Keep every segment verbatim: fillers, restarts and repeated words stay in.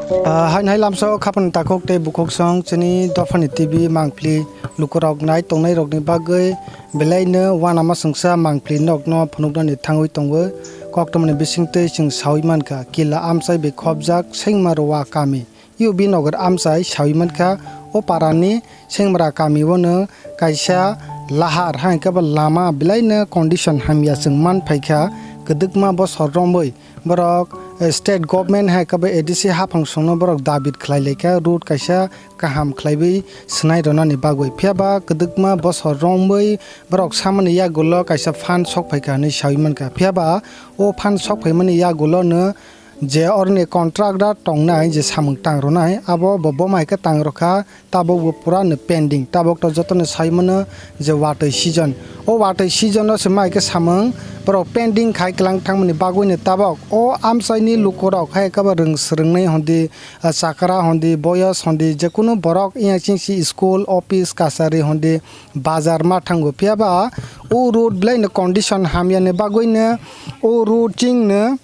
Ah, hain hai lamsao khapang takhuk tei bukhuk song chini dophani T V mangpli lukurok nai tongnai rokni bagwi belaino uanama songsa mangpli nokno phunuknani thangwi tongo. Koktwmani bisingtwi chwng sawi mankha, Kila amchai bai khopjak Sengmarwa kami, U B Nagar amchai sawi mankha. O parani Sengmara kami o no kaisa lahar hai khe bo lama belaino condition hamya chwng man phaikha. Kwdwkma bosor romwi borok, eh, state government hai khe bo A D C haphang songno borok dabi khlai laikha, road kaisa kaham khlaiwi swnai rwnani bagwi. Phiya ba kwdwkma bosor romwi borok samani yagulo kaisa fund sok phaikha hinwi sawi mankha. Phiya ba o fund sok phaimani yagulo no je oroni contractor tongnai, je samung tang rwnai, abo bo boma hai khe tang rwkha, tabok bo pura no pending, tabok to jotono sai mano je watwi season. O watwi season o se mai khe samung borok pending khai klang thangmani bagwi no tabok o amchaini lukurok hai khe bo rwng swrwngnai hondi, ah, chakra hondi, boyos hondi, jekunu borok yang chingsi school, office, kasari hondi, bazar ma thango. Phiya ba o road belai no condition hamya ni bagwi no o road ching no,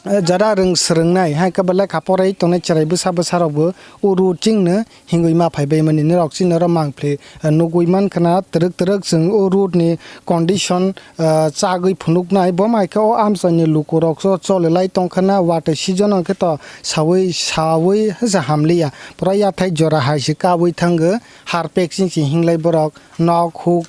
eh, jara rwng swrwngnai, hai khe bo lekha porai tongnai cherai bwsa bwsa rok bo o road ching no hingwi ma phai bai mani. Norok chini oro mangpli, eh, nugwi man khna twrwk twrwk chwng o road ni condition, eh, chagwi phunuknai. Bo mai khe o amchaini lukurok so choli lai tong khna, watwi season o khe to sawi sawi se hamliya, pura yathai jora hai se kawi thango, harpek ching se hinglai borok nok huk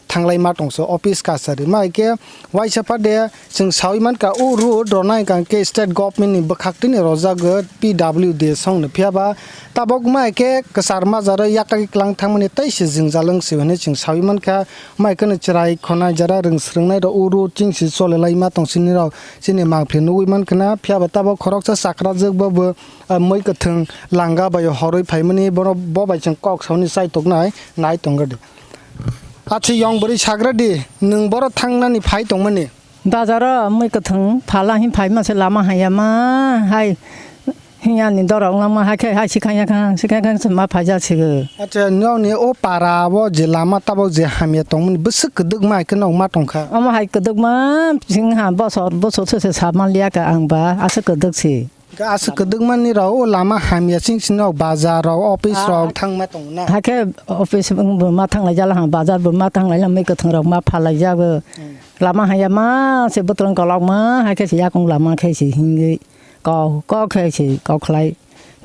thanglai ma tongso office kasari. Ma hai khe waisa pha de chwng sawi mankha o road rwnai hwnkha khe state government ni bwkhak tini rwjago P W D song no. Phiya ba tabok ma hai khe kwchar majaro yaktagwi klang thangmani tei se jwngjal wng se hinwi chwng sawi mankha. Ma hai kheno chwrai khonai jara rwng swrwngnai rok o road ching se choli lai ma tong sini rok chini mangpli nugwi mankha na. Phiya ba tabok khoroksa chakrajwk bo bo, ah, mui kwthwng langa bai horwi phaimani bono bo bai chwng kok sauni chai toknai nai tongkha de. Achi yong bwrwi sagra di, nwng boro thangnani phai tongmani? Bazaro mui kwthwng phala hin phaima se lama haya ma hai hinyani dorok lama hai khe hai sikha yakha sikha khe ma phaija sigo. Acha nokni o para o je lama tabok je hamya tongmani bwswk kwdwkma hai khe nok ma tongkha? Omo hai kwdwkma sing ha bosor bosor se se sa man liya kha ang ba aswk kwdwk si. Hwnkhe aswk kwdwkmani rok o lama hamya ching chini rok bazar rok office rok thangma tongo na? Hakhe office bo ma thanglai jala ha, bazar bo ma thanglai na, mui kwthwng rok ma phalai jago. Hmm. Lama haya ma se bwtwrwng kolok ma, hakhe se yakung lama khe se hingwi kok kok khe se kok khlai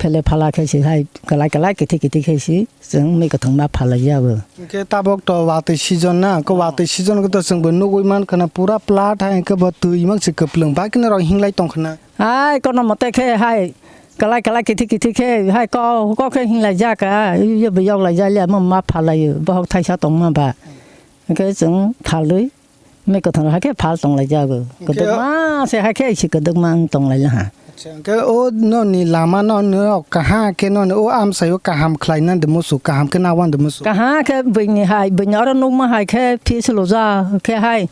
phele phala khe se hai kwlai kwlai kithi kithi khe se chwng mui kwthwng ma phalai jago. Hwnkhe tabok to watwi season na, khe watwi season khe to chwng bo nugwi man khana pura plat hai khe bo twi mang se kwplwng bai kheno rok hinglai tong khana. Hai kono mote khe hai kwlai kwlai kithi kithi khe hai kok kok khe hinglai jaka, yo bo yoklai jaliya, mo ma phalai yo, bohok thaisa tongma ba. Hwnkhe chwng phalwi mui kwthwng hai khe phal tonglai jago. Hwnkhe kwdwkma se hai khe si kwdwkma wng tonglai laha. Acha, hwnkhe o noni lama no norok kaha khe noni o amsai o kaham khlai nande musu, kaham khe nawan de musu. Kaha khe buini hai, buini oro nukma hai khe phi sulu ja khe hai.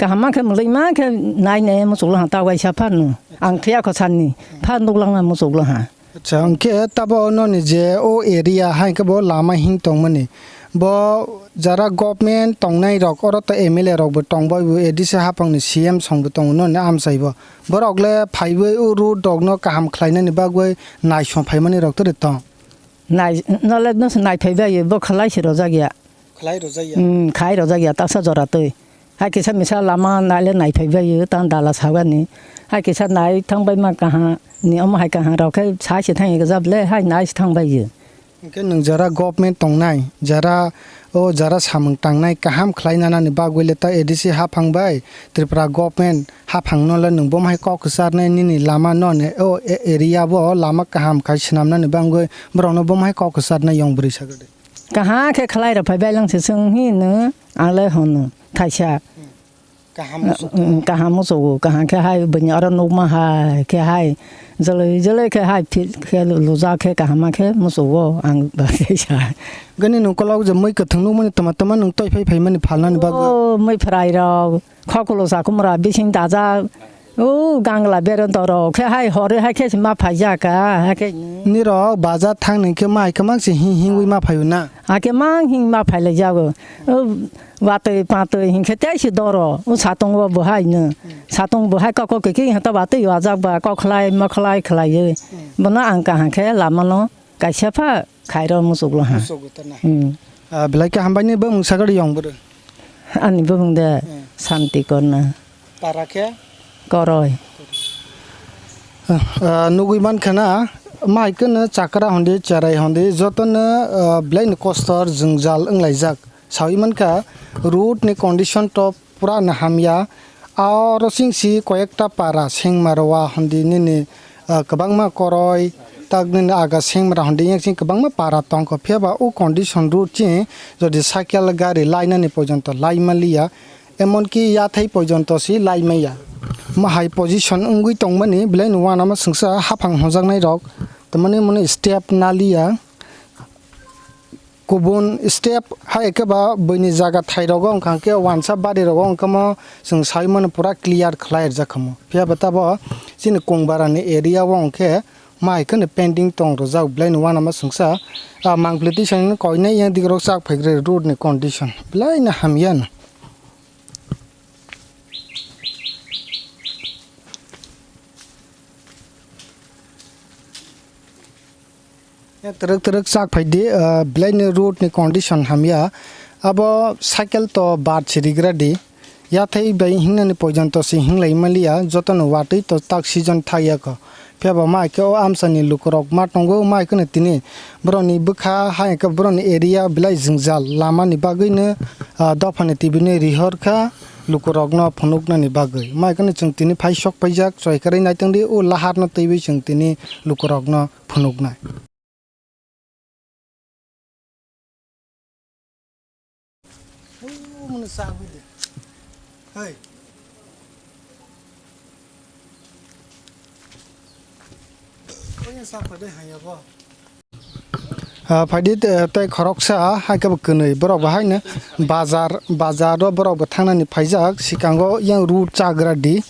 Kaham ma khe mwlwi ma khe nai nai muchuk laha ta waisa phano. Ang thwiya kho sanni pha nuk langma muchuk laha. Acha, hwnkhe tabo noni je o area hai khe bo lama hing tongmani. Bo jara government tongnai rok oro to M L A rok bo tongbai bo A D C haphang ni C M song bo tongo noni amsai bo. Borok le phaiwi o road rok no kaham khlai nani bagwi naisong phaimani rok to tong. Nai, nole no se nai phaibai bo khlai se rojak ya. Khlai rwjakya. Hmm, khai rwjakya, taksa jora twi. Hai kisa misa lama naile naiphaibaio, tang dala sagani. Hai kisa nai thangbai ma kaha ni, omo hai kaha rok khe sai se thang ekjab le, hai nai se thangbaio. Hwnkhe nwng jara government tongnai, jara o jara samung tangnai kaham khlai nanani bagwi le ta A D C haphang bai, Tripura government haphang no le nwng bomo hai kok kwcharnai nini lama no ne o e-, area bo lama kaham khai swnamnani bagwi borok no bomo hai kok kwcharnai yong bwrwi sagadi. Kaha khe khlai rok phai bai lang se chwng hi no ang le hono thaisa. Kaham muchuk. Mm, kaham muchugo, kaham khe hai bini oro nukma hai khe hai joloi joloi khe hai fit khe lujak khe kaham ma khe muchugo ang ba khe sa. Gani nung kolok je mui kwthwng nukmani tama tama nung toi phai phai mani phalnani bagwi. Oh, mui phrai rok, khokolo sakumra bising dajak. O gangla bereng toro khe hai horo hai khe se ma phaijak ka, hai khe. Nirok bazar thang nang khe mai khe mang se hing hingwi ma phaio na? Hakhe mang hing ma phailai jago. O watwi patwi hing khe tei se doro. O satung o bo hai no. Satung bo hai kok kok khe hata watwi wajak ba kok khlai ma khlai khlai ye. Bono ang kaham khe lamano kaisa pha khairo muchuklo ha. Muchukgo tana. Hmm. Ah, belai khe hambai ni bumung sagari yong bwrwi. Ani bumung de Hmm. Santi Korna. Para khe? Koroi. Ah, nugui mankha na, mai kheno chakra hondi, cherai hondi, jotono, ah, belai ni kostor, jwngjal wnglaijak. Saui mankha, road ni condition to pura no hamya. Aro singsi koyekta para, Sengmarwa hondi nini, ah, kwbangma Koroi, tak nini aga Sengmara hondi yang sing kwbangma para tongkho. Phiya ba o condition road ching jodi cycle gari lainani porjonto lai manliya. Emonki yathai porjonto si lai manya. Mo hai position wngwi tongmani belai no uanama swngsa haphang hwnjaknai rok. Tamani mani step naliya. Kubun step hai khe ba buini jaga thai rogo wngkha khe uansa bari rogo wngkha mo chwng sai mano pura clear khlai rwjak kha mo. Phiya ba tabo chini Kongbarani area o wngkhe mai kheno pending tong rwjak belai no uanama swngsa. Ah, mangpili tisa ni koinai yang digrok chak phaigrwi road ni condition belai no hamya no. Ya, twrwk twrwk chak phai di, ah, belai ni road ni condition hamya. Abo cycle to bar chirigra di. Yathai bai hingnani poijon to si hinglai maliya, joto no watwi to tak season thai ya kho. Phiya bo ma khe o amsa ni lukurok ma tongo, ma khe no tini borok ni bwkha hai khe borok ni area belai jwngjal lama ni bagwi no, ah, dopha ni T V ni rihor kha lukurok no phunuk nani bagwi. Ma khe no chwng tini phai sok paijak choi kwrwi nai tong di o lahar no twiwi chwng tini lukurok no phunuk nai. Hei. Oya sa phade haya bo. Ah, phaidi te, tei khoroksa hai khe bo kwnwi borok bo haino bazar, bazar o borok bo thangnani phaijak, sikango yang rud chagra di,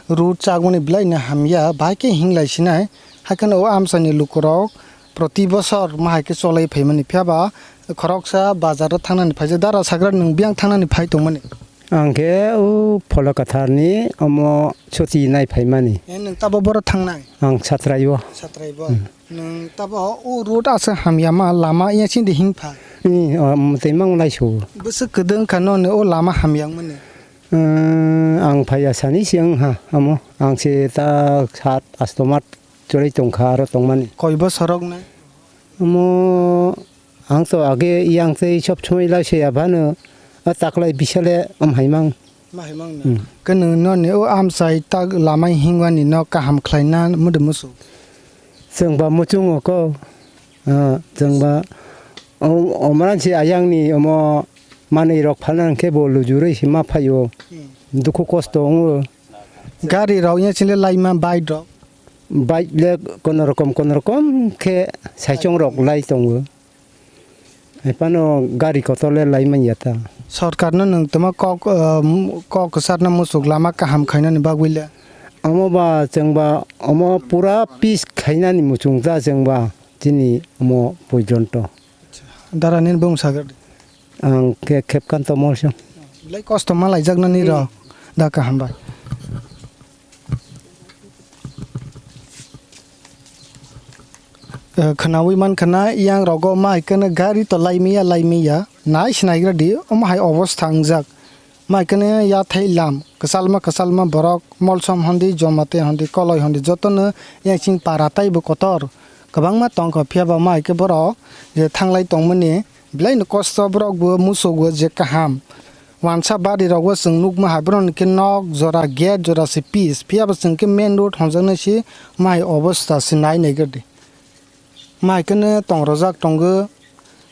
rud chagmani belai no hamya, bahai khe hinglai sinai, hai kheno o amsani lukurok proti bosor ma hai khe cholai phaimani, phiya ba khoroksa bazar o thangnani phaijak, dara sagra nwng biyang thangnani phai tongmani? Ang khe o Pholokatharni omo chuti nai phaimani. Eh, nwng tabo boro thangnai? Ang Satraio. Satraibo. Hmm. Nwng tabo o road asa hamyama lama ya chindi hingpha. Ni, o, mwtwi mang lai su. Bwswk kwdwng kha noni o lama hamyang mani? Hmm, ang phai asani si wng ha, amo. Ang se ta sat astomat chwrai tongkha aro tongmani. Koi bosorok na? Omo, ang to age yang tei sob somoi lai se ya bano, a taklai bisale om hai mang. Ma hai mang na? Hmm. Ke nwng noni o amsai tak lamai hingwani no kaham khlaina mudu musu? Chwng ba muchungo ko, ah, chwng ba o-, omran se ayang ni omo manwi rok phalna khe bo lujurwi se ma phaio. Hmm. Dukhu kosto wngo. Gari rok ya chile laima bike rok? Bike le kono rokom, kono rokom khe saichung rok lai tongo. Hai phano gari kotor le lai manya ta. Sorkar no nwng tama kok, um, kok kwchar no muchuk lama kaham khainani bagwi le? Omo ba chwng ba omo pura peace khainani muchung ta chwng ba chini omo porjonto. Dara nini bumung sagar di. Ang khe Khepkanto Molsong. Belai kosto ma laijak nani rok. Da kaham bai. Eh, khwnaui mankha na, yang rogo ma hai kheno gari to lai maya, lai maya. Nai sinaigra di, omo hai obostha wngjak. Ma hai kheno yathai lam, kwchalma, kwchalma borok, Molsom hondi, Jomate hondi, Koloi hondi, jotono yang ching para taibo kotor. Kwbangma tongkha, phiya ba ma hai khe borok je thanglai tongmani, belai no kosto borok bo, muchuk bo je kaham. Wansa bari rogo chwng nukma hai borok ni khe nok jora, gate jora se peace. Phiya ba chwng khe main road honjaknai se ma hai obostha se nai naigra di. Mai kheno tong rojak tongo,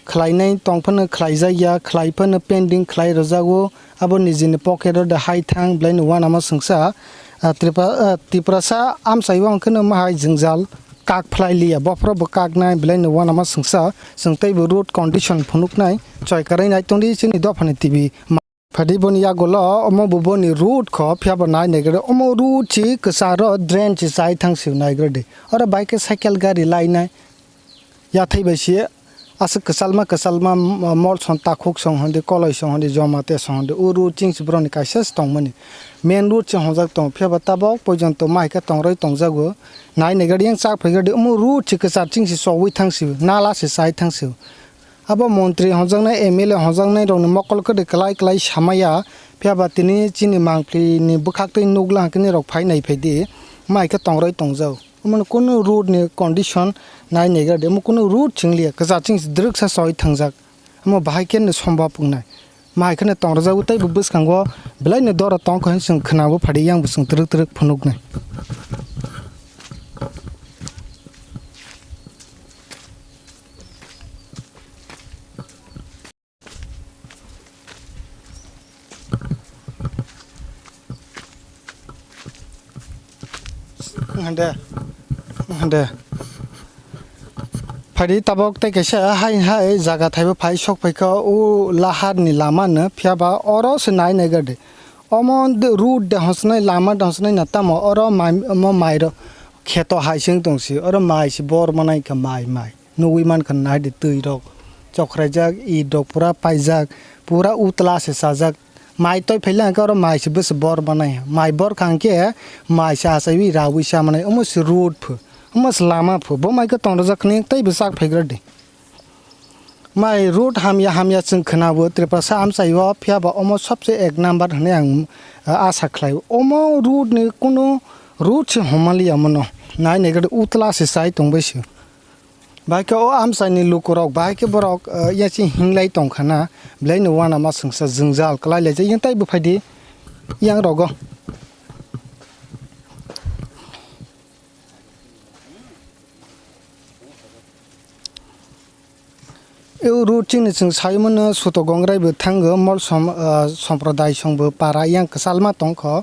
khlainai tong phano khlaijak ya, khlai phano pending khlai rojak o, abo nijini pocket o de hai thang belai no uanama swngsa. Ah, Tripura, ah, Tiprasa amchai o ang kheno ma hai jwngjal kak phlai liya, bophoro bo kak nai belai no uanama swngsa, chwng teibo road condition phunuk nai, choi kwrwi nai tong di chini dophani T V. Phadi boni yagulo omo bo boni road kho, phiya bo nai naigra de. Omo road si kwcharo drain si chai thang si naigra de. Oro bai khe cycle gari lainai. Yathai bai si Aswk kwchalma kwchalma, m-, mol song, takhuk song hwndi, koloi song hwndi, joma te song hwndi, o road ching se borokni kaisa se tongmani. Main road se hongjak tongo, phiya ba tabok poijonto mai khe tongroi tongjago. Nai naigra di, yang chak phaigra di, omo road se kwchar ching se chogwi thang se, nala se chai thang se. Abo montri honjaknai, M L A honjaknai rokni mokol kwrwi kwlai kwlai samaya, phiya ba tini chini mangpli ni bwkhak twi nukla hwnkhe nirok phai nai phai di, mai khe tongroi tongjak. Omo kunu road ni condition nai naigra di, omo kunu road chwng liya, kwchar ching se dwrwksa choi thangjak, omo bahai khe no sombab wngnai. Mai kheno tongrojagwi tei bo bwskango belai no doro tong kha hinwi chwng khwnabo phadi, yang bo chwng twrwk twrwk phunuknai. Hande, hande. Phadi tabok tei kaisa hai hai jaga thaibo phai sok phaikha o lahar ni lama no, phiya ba oro se nai naigra di. Omo de road de hosnai, lama de hosnai na tamo, oro mai, omo mai ro kheto hai se wng tong si, oro mai se bor manai kha mai, mai. Nugwi mankha naidi twi rok chokhraijak, it rok pura paijak, pura utla se chajak. Mai toi phaila hwnkhe oro mai se bwswk bor manai. Mai bor kha hwnkhe mai se achaiwi rawi cha manai. Omo se road pho, omo se lama pho. Bo mai khe tongrojak khne tei bwchak phaigra di. Mai road hamya hamya chwng khwnabo Tiprasa amchaio, phiya ba omo sobse ek number hwnwi ang, ah, asa khlai. Omo road ni kunu road se homaliya mono. Nai naigra di utla se chai tongbai se. Bahai khe o amchaini lukurok, bahai khe borok, eh, yasi hinglai tongkhana, belai no uanama swngsa jwngjal kwlai laijak, yang taibo phaidi, yang rogo. O road chini chwng saimano Suto Gongrai bo thango, mol som-, eh, somprodai songbo para yang kwchalma tongkho,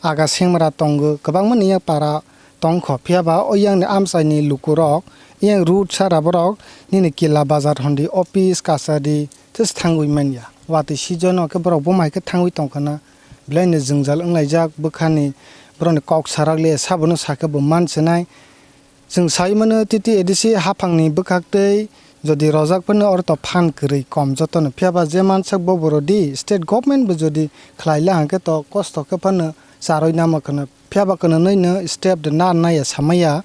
aga sengra tongo, kwbangma ni yang para tongkho, phiya ba o yang ni amchai ni lukurok yang road sara borok nini kila bazar hondi office kachari tei thangwi manya. Watwi season o khe borok bo mai khe thangwi tongkhana, belai no jwngjal wnglaijak bwkha ni borok ni kok sarak le sabono sakhe bo mansinai. Chwng sai mano T T A D C haphang ni bwkhak tei jodi rojak phano oro to phan kwrwi kom jotono, phiya ba je mansak bo boro di state government bo jodi khlai la hwnkhe to kosto khe phano charwi namo khwna. Phiya ba kwnwi no step de nar naiya samaya,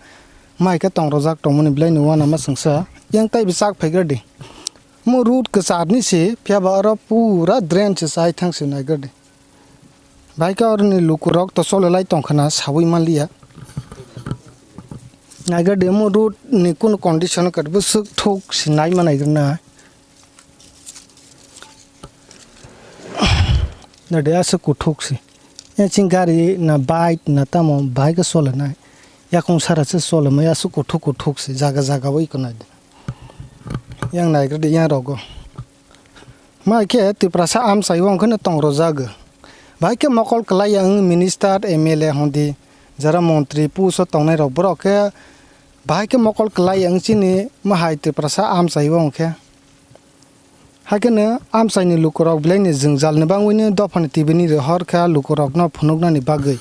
mai khe tongrojak tongmani belai no uanama chwngsa yang tei bwchak phaigra di. Mo road kwchar ni se, phiya ba oro pura drain se chai thang se naigra di. Bahai khe oro ni lukurok to chole lai tongkhana sawi manliya. Naigra di mo road ni kunu condition khe bwswk thuk se nai ma naigra na. Nade aswk kuthuk se. Yang chini gari na bike na tamo bahai khe solenai. Yakung sara se solemai aswk kuthuk kuthuk se jaga jaga o iko nai. Yang naigra di yang rogo. Mai khe Tiprasa amchai o wngkheno tongrojago. Bahai khe mokol kwlai ya wng minister, M L A hondi jara montri puso tongnai rok borok khe bahai khe mokol kwlai ya wng chini mahai Tiprasa amchai o wngkhe. Haikhe no amchaini lukurok belaini jwngjal ni bangwino dophani T V ni rohor kha lukurokno phunuknani bagwi.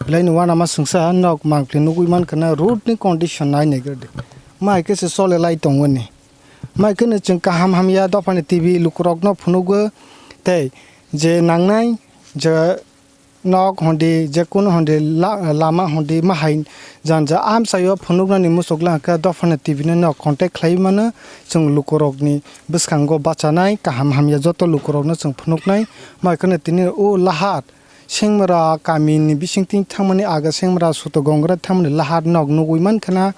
Belaini uanama swngsa nok mangpli nugwi mankha na road ni condition nai naigra di. Mai khe se chole lai tongoni. Mai kheno chwng kaham hamya dophani T V lukurokno phunugo tei je nangnai je nok hondi, je kunu hondi la-, lama hondi mahai janja amchaio phunuknani muchukla hwnkhe dophani T V no nok contact khlai mano. Chwng lukurokni bwskango bachanai kaham hamya joto lukurokno chwng phunuknai. Mai kheno tini o lahat Sengmara kamini bisingtwi thangmani aga Sengmara Suto Gongrai thangmani lahat nok nugwi mankha na.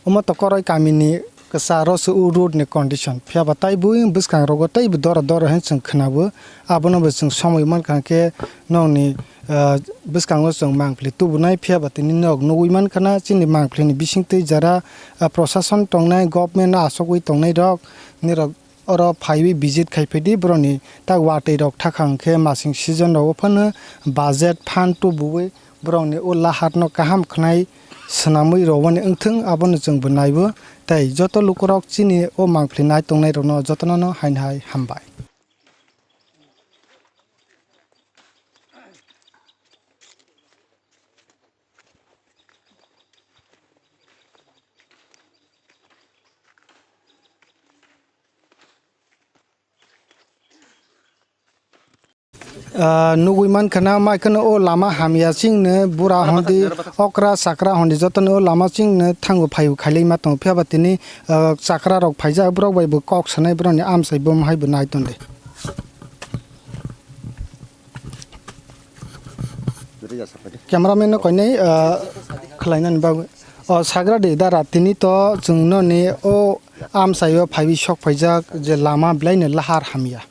Omo to Koroi kamini kwcharo se o road ni condition. Phiya ba taibo bwskang rogo teibo doro doro hin chwng khwnabo. Abono bo chwng somoi mankha khe nokni, ah, bwskango chwng mangpli tubunai. Phiya ba tini nok nugwi mankha na chini mangpli ni bisingtwi jara, ah, prosason tongnai, government no achugwi tongnai rok, nirok oro phaiwi visit khai phaidi, borokni tak watwi rok thakha hwnkhe masing season rogo phano budget fund tubuwi borokni o lahat no kaham khwnai swnamwi rwmani wngthwng, abono chwng bo naibo. Tei joto lukurok chini o mangpli nai tongnai rokno jotono no haino hai hambai. Ah, nugwi mankha na, mai kheno o lama hamya chwngno bura hondi, okra chakra hondi jotono o lama chwngno thango phaio khailai ma tongo. Phiya ba tini, ah, chakra rok phaijak, borok bai bo kok sanai, borokni amchai bo hai bo nai tonde. Cameraman no koinai, ah, khlainani bagwi. O sagra de dara, tini to chwng noni o amchai o phaiwi sok phaijak je lama belai no lahar hamya.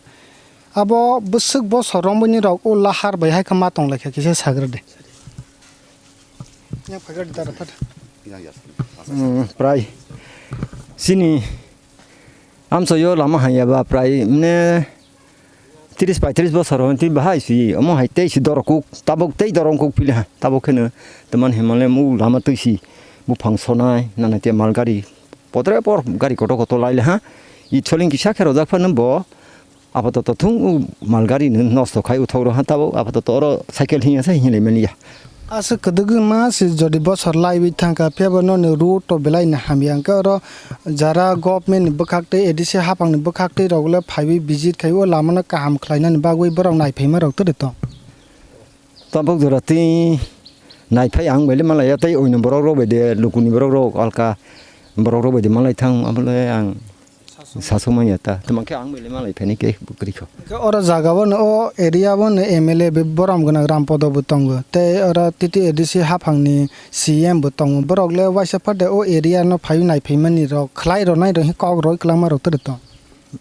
Abo bwswk bosor romwi ni rok o lahar bai hai khe ma tong lai kha kisa sagra de. Yang phagra de dara phat. Mm, prai. Chini amchai o lama hamya ba prai mne tris paitris bosor hwn twi bahai si omo hai tei si dorok kuk tabuk tei dorok kuk pili ha tabuk kheno teman himale mu lama twi si buphang sonai nana te mal gari potre por gari koto koto lai le ha i choling kisa khe rojak phano bo apato to thung u mal gari no nosto khai u thok ro ha tabuk apato to oro cycle hinya sa hinlai mani ya. Aswk kwdwkma se jodi bosor laiwi thangkha, phiyaba noni road to belai no hamya, hwnkhe oro jara government ni bwkhak tei A D C haphang ni bwkhak tei rok le phaiwi visit khai o lama no kaham khlainani bagwi borok naiphaima rok twrwi tong. Tabuk jora twi naiphai ang bai le malai ya, tei oino borok rok bai de, lukuni borok rok alka borok rok bai de malai thang, abo le ang Sasuk manya ta, tamo khe ang bai le malai phaini khe bwkrwi kho. Khe oro jaga bono, o area bono M L A be borom gwnang Rampodo bo tongo, tei oro T T A D C haphang ni C M bo tongo. Borok le waisa phade o area no phaiwi naiphaimani rok, khlai rwnai rok kok roi kwlangma rok twrwi tong.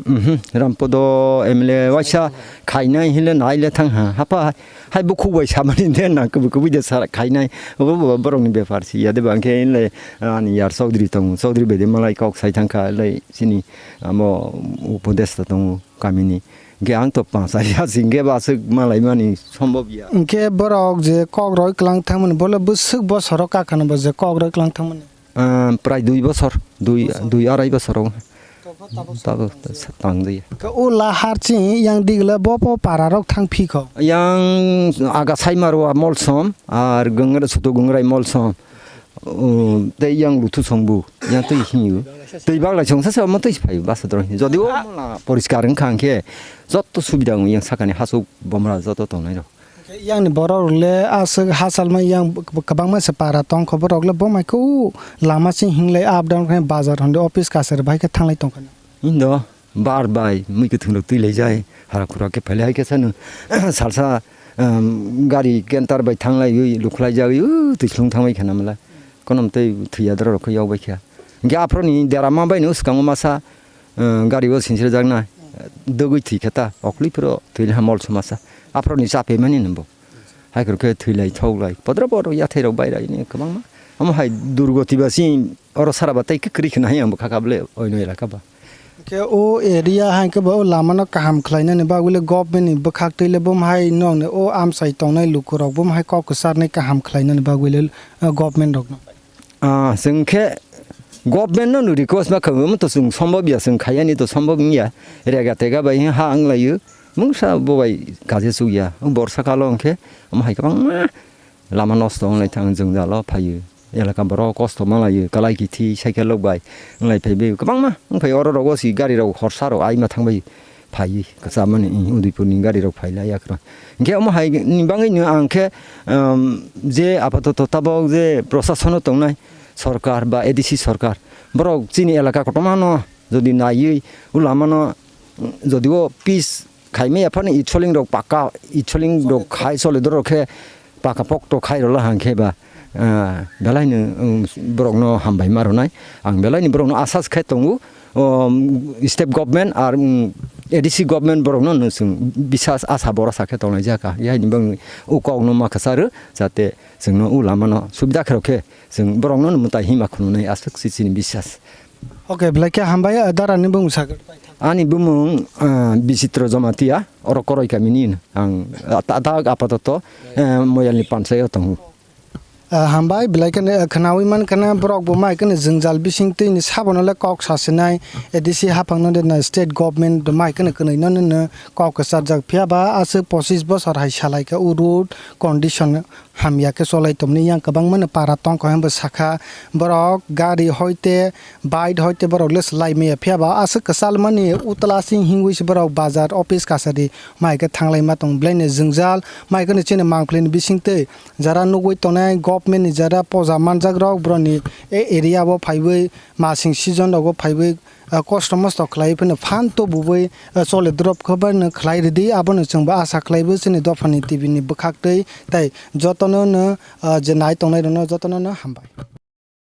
Mhm, Rampodo M L A waisa khainai hinle nai le thang ha, hapha hai bukhuk bai samani de na, kubui kubui de sa khainai. Obo bo borok ni bepar si ya de bang khe hinle ani yar Chaudhary tongo, Chaudhary bai de malai kok sai thang kha le. Chini amo upodesta tongo kamini. Hingke ang to pansa ya singke baswk malaimani sombob ya. Hingke borok je kok roi klang thangmani, bole bwswk bosoro kakano bo je kok roi klang thangmani? Ah, prai dui bosor, dui, dui arai bosor o. Tabuk tangdi. Ke ula harchi yang digla bo bo para rok thang phiko. Yang aga saimaro molsom, ar gungre sutu gungrai molsom. Um, tei yang luthu songbu, yang twi hinyu. Twi baglai songsa se omo twi phai basa dorong. Jodi o mola poriskar wngkha hwnkhe jotto subida wngo yang sakani hasuk bomra jotto tongnai rok. Yang ni borok rok le aswk hasalma yang kwbangma se para tongkho borok le bo mai khe u lama se hinglai up down khe bazar hondi office kaser bai khe thanglai tongkha. Indo. Bar bai mui kwthwng rok twi lai jai, hara khura khe phailai hai khe sano salsa, um, gari canter bai thang lai ui lukhlai jagwi u twi slung thang bai khana mala. Kono tei thwi adra rok khe yok bai kha. Hingke aphro ni dera ma bai no swkango masa, um, gari o sinchir jak na dogwi thwi khe ta okli phro thwi le ha mol somasa. Aphro ni chape mani nbo. Hai khoro khe thwi lai thok lai. Podro podro yathai rok bai rai ni kwbangma. Omo hai durgoti ba si oro sara ba tei kwrwi khna hai ang bo kha kha bole oino elaka ba. Khe o area hai khe bo o lama no kaham khlai nani bagwi le government ni bwkhak twi le bum hai nong ni o amchai tongnai luku rok bum hai kok kwchar nai kaham khlai nani bagwi le, uh, government rok no. Ah, chwng khe government no request ma khamu to chwng sombob ya, chwng khayani to sombob wngya. Rega tega bai ha wnglaio. Mungsa bo bai kaje chukya. Borsa kalo hwnkhe omo hai kwbangma lama nosto wnglai thang jwngjalo phaio. Elaka borok kosto malaio, kalai kithi cycle rok bai wnglai phaibai kwbangma wngphai oro rogo si gari rok horsa rok aima thangbai phaiwi kwchamani, Udaipur ni gari rok phailai yakroi. Hingke omo hai ni bagwi no ang khe, um, je apatoto tabok je prosasono tongnai sorkar ba A D C sorkar borok chini elaka kotorma no jodi naiwi o lama no, um, jodi o pis khaimaya phano itsoling rok paka itsoling rok khai chole dorok khe paka pokto khai rwla hang khe ba, ah, belai no, um, borok no hambai ma rwnai. Ang belai ni borok no asas khe tongo. Um, state government ar, um, A D C government borok no, no chwng bisas asa borok sa khe tongnai jaka. Yaini bang o kok no ma kwcharo jate chwng no o lama no subida khe rok khe chwng borok no mwtai hima khununai aswk si chini bisas. Okay, belai khe hambai, ah, dara ni bung sa. Ani bumung, ah, Bichitro Jamatia, oro Koroi kamini ang, ah, ta, ta apatoto, eh, Moyalni panchayat tongo. Ah, hambai, belai kheno, eh, khnaui man kheno borok bo mai kheno jwngjal bising twi ni sabono le kok sasinai, A D C haphang no de na state government mai kheno kwnwi no no kok kwchajak phiya ba aswk pochis bosor hai salai kha o road condition hamya khe cholai tongmani yang kwbangma no para tongkha hwnba sakha. Borok gari hoite, bike hoite borok le swlai maya, phiya ba aswk kwchal mani utla sing hingwi se borok bazar, office, kasari mai khe thanglai ma tong, belai ni jwngjal. Mai khe no chini mangpili ni bising twi jara nugwi tongnai government ni jara poja manjak rok borok ni e area o phaiwi, masing season rogo phaiwi, ah, kosto mosto khlai phano phan to buwi, ah, chole drop khe bai no khlai ridi. Abono chwng bo asa khlai bo chini dopha ni T V ni bwkhak twi, tai jotono no, ah, je nai tongnai rok no jotono no hambai.